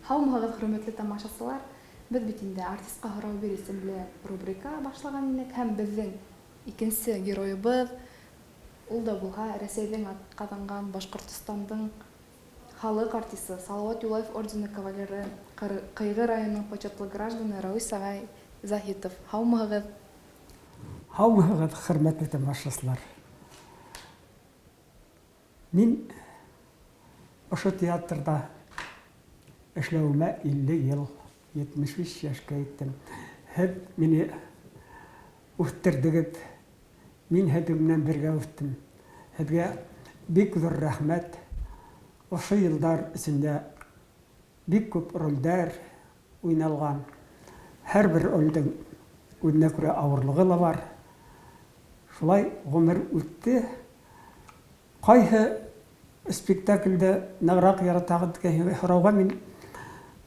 Һаумыһығыҙ, хөрмәтле тамашасылар! Беҙ бит инде Артистҡа һорау бир исемле рубрика башлаған инек һәм беҙҙең икенсе геройыбыҙ ул да булһа Рәсәйҙең атҡаҙанған Башҡортостандың халыҡ артисы, Салауат Юлаев ордены кавалеры, Ҡыйғы районының почетлы гражданы Рауис ағай Заһитов. Һаумыһығыҙ! Һаумыһығыҙ, хөрмәтле тамашасылар! Мин ошо театрҙа эшләүемә 50 йыл, 75 йәшкә еттем. Һеҙ мине үҫтерҙегеҙ, мин һеҙҙең менән бергә үҫтем. Һеҙгә бик ҙур рәхмәт. Ошо йылдар эсендә бик күп рольдәр уйналған. Һәр бер рольдең үҙенә күрә ауырлығы ла бар. Шулай ғүмер үтте. Ҡайһы спектаклде нығыраҡ яратағыҙ тигән һорауға мин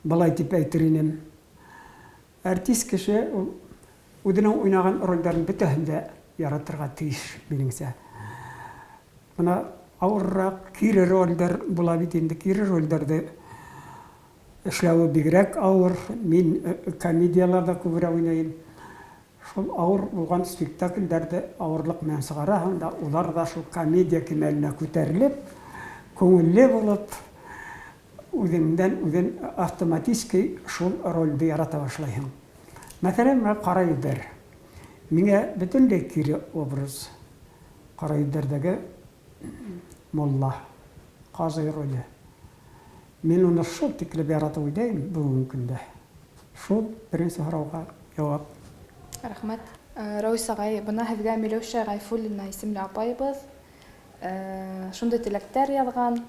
былай тип әйтер инем. Артист кеше ул үҙенең уйнаған рольдәрен бөтәһен дә яратырға тейеш, минеңсә. Бына ауырыраҡ, кире рольдәр була бит инде, кире рольдәрҙе эшләүе бигерәк ауыр. Мин комедияларҙа күберәк уйнайым. Шул ауыр булған спектакльдәрҙе ауырлыҡ менән сығараһың да, улар ҙа шул комедия кимәленә күтәрелеп, күңелле булып, үҙеңдән үҙен автоматически шул рольде ярата башлайһың. Мәҫәлән, менә Ҡара йөҙҙәр. Миңә бөтөнләй кире образ. Ҡара йөҙҙәрҙәге мулла, ҡазый роле. Мин уны шул тиклем яратып уйнайым бөгөнгө көндә. Шул беренсе һорауға яуап. Рәхмәт. Рәүис ағай, бына һеҙгә Миләүшә Ғәйфуллина исемле апайыбыҙ шундай теләктәр яҙған.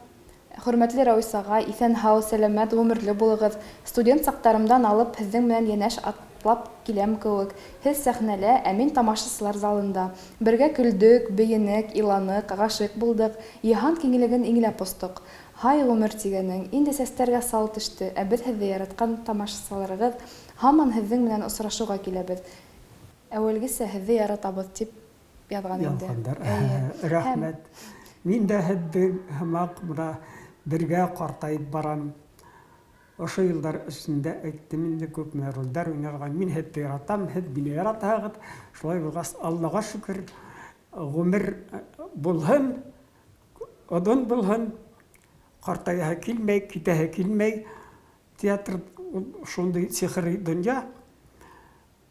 Хөрмәтле Рәүис ағай, иҫән-һау, сәләмәт, ғүмерле булығыҙ. Студент саҡтарымдан алып һеҙҙең менән йәнәш атлап киләм кеүек. Һеҙ сәхнәлә, ә мин тамашасылар залында. Бергә көлдөк, бейенек, иланыҡ, ғашиҡ булдыҡ, йыһан киңлеген иңләп остоҡ. Һай, ғүмер тигәнең, инде сәстәргә сал төштө, ә беҙ һеҙҙе яратҡан тамашасыларығыҙ һаман һеҙҙең менән осрашыуға киләбеҙ. Әүәлгесә һеҙҙе яратабыҙ, тип яҙған инде. Яҙғандар. Рәхмәт. Мин дә һеҙҙең һымаҡ бына бергә ҡартайып барам. Ошо йылдар эсендә әйттем инде, күпме рольдәр уйнарға. Мин һеҙҙе яратам, һеҙ мине яратаһығыҙ. Шулай булғас, Аллаға шөкөр, ғүмер булһын, Оҙон булһын, ҡартаяһы килмәй, китәһе килмәй. Театр ул шундый сихри донъя.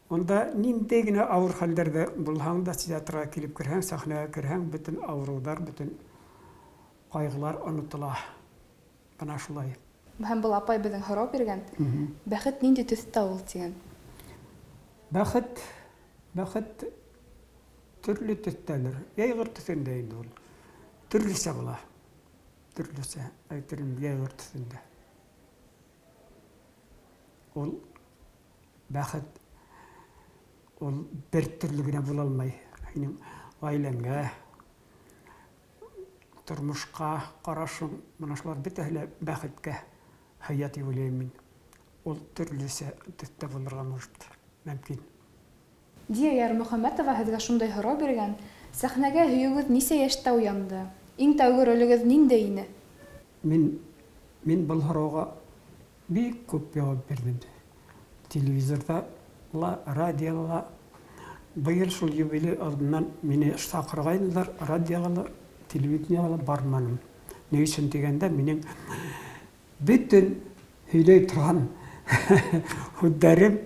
Унда ниндәй генә ауыр хәлдәрҙә булһаң да, театрға килеп керһәң, сәхнәгә керһәң, бөтөн ауырыуҙар, бөтөн ҡайғылар онотола. Бына шулай. Һәм был апай беҙҙең һорау биргән, Бәхет ниндәй төҫтә ул? тигән. Бәхет, бәхет Төрлө төҫтәлер. Йәйғор төҫөндә инде ул. Төрлөсә була. Төрлөсә, әйтер инем, йәйғор төҫөндә. Ул бәхет ул бер төрлө генә була алмай. Һинең гаиләңә, тормошка карашың, менә шулар бөтәһе лә бәхеткә һыя дип уйлыйм мин. Ул төрлөсә төҫтә булырга может, мөмкин. Дия Ярмөхәммәтова һеҙгә шундай һорау биргән, Сәхнәгә һөйөүегеҙ нисә йәштә уянды? Иң тәүге ролегеҙ ниндәй ине? Мин мин был һорауға бик күп яуап бирҙем. Телевизорҙа ла, радиола ла. Быйыл шул юбилей алдынан мине саҡырғайнылар, радиоға ла, телевидениеға ла барманым. Ни өсөн тигәндә, минең Бөтөн һөйләй торған һүҙҙәрем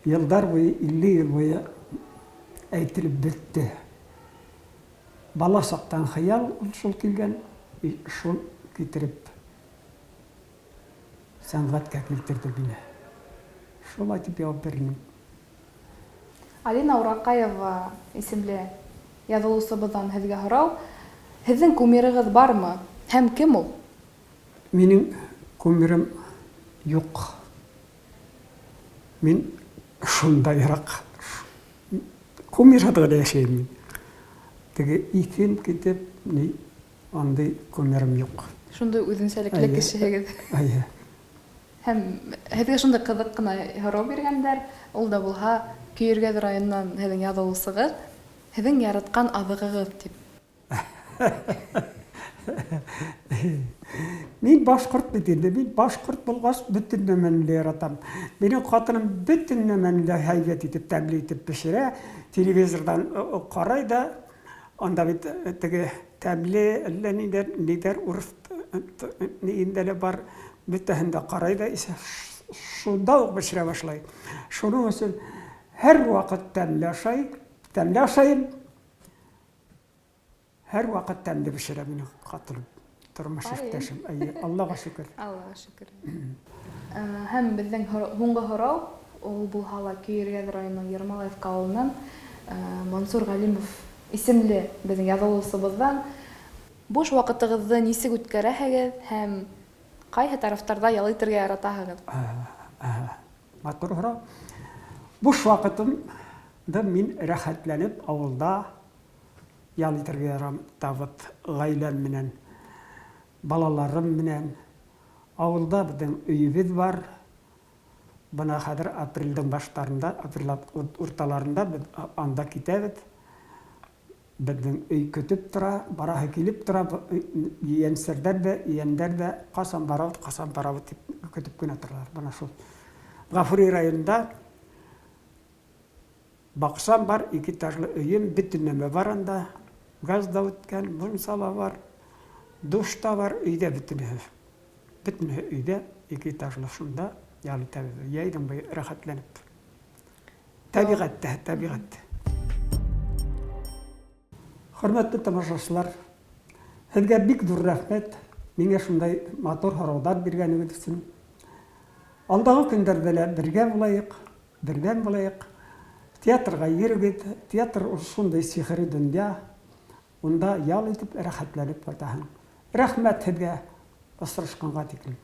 йылдар буйы, 50 йыл буйы әйтелеп бөттө. Бала саҡтан хыял ул шул килгән, шул китереп сәнгатькә килтерде мине. Шулай дип яуап бирермен. Алина Ураҡаева исемле яҙылыусыбыҙҙан һеҙгә һорау, Һеҙҙең кумирығыҙ бармы һәм кем ул? Минең кумирым юҡ. Мин шундайыраҡ кумирһыҙ ғына йәшәйем мин. Теге иҫем китеп, ни, андый кумирым юҡ. Шундый үҙенсәлекле кешеһегеҙ. Әйе. Һәм һеҙгә шундай ҡыҙыҡ ҡына һорау биргәндәр, ул да булһа, Көйөргәҙ районынан һеҙҙең яҙылыусығыҙ, һеҙҙең яратҡан аҙығығыҙ, тип. Мин башҡорт бит инде. Мин башҡорт булғас, бөтөн нәмәне лә яратам. Минең ҡатыным бөтөн нәмәне лә һәйбәт итеп, тәмле итеп бешерә. Телевизорҙан ҡарай да, анда бит теге тәмле әллә ниләр, нидәр урыҫ ниендә лә бар, бөтәһен дә ҡарай да, шунда уҡ бешерә башлай. Шуның өсөн һәр ваҡыт тәмле ашай, тәмле ашайым. Һәр ваҡыт тәмле бешерә минең ҡатыным, тормош иптәшем. Әйе, Аллаға шөкөр. Аллаға шөкөр. Һәм беҙҙең һуңғы һорау, ул булһа ла Көйөргәҙ районының Ермолаевка ауылынан Мансур Ғәлимов исемле беҙҙең яҙылыусыбыҙҙан. Буш ваҡытығыҙҙы нисек үткәрәһегеҙ һәм ҡайһы тарафтарҙа ял итергә яратаһығыҙ? Матур һорау. Буш ваҡытымды мин рәхәтләнеп ауылда ял итергә яратабыҙ ғаиләм менән, балаларым менән. Ауылда беҙҙең өйөбөҙ бар. Бына хәҙер апрелдең баштарында, апрель урталарында беҙ анда китәбеҙ. Беҙҙең өй көтөп тора, бараһы килеп тора, ейәнсәрҙәр ҙә, ейәндәр ҙә ҡасан барабыҙ, ҡасан барабыҙ тип көтөп кенә торалар. Бына шул. Ғафури районында баҡсам бар, ике этажлы өйөм, бөтөн нәмә бар анда. Газ да үткән, мунса ла бар, душ та бар, өйҙә бөтөнөһө. Бөтөнөһө өйҙә, ике этажлы шунда ял итәбеҙ. Йәйҙең буйы рәхәтләнеп. Тәбиғәттә, тәбиғәттә. Хөрмәтле тамашасылар, һеҙгә бик ҙур рәхмәт, миңә шундай матур һорауҙар биргәнегеҙ өсөн. Алдағы көндәрҙә лә бергә булайыҡ, берҙәм булайыҡ. Театрға йөрөгөҙ, театр ул шундай сихри донъя, унда ял итеп, рәхәтләнеп ҡайтаһың. Рәхмәт һеҙгә, осрашҡанға тиклем.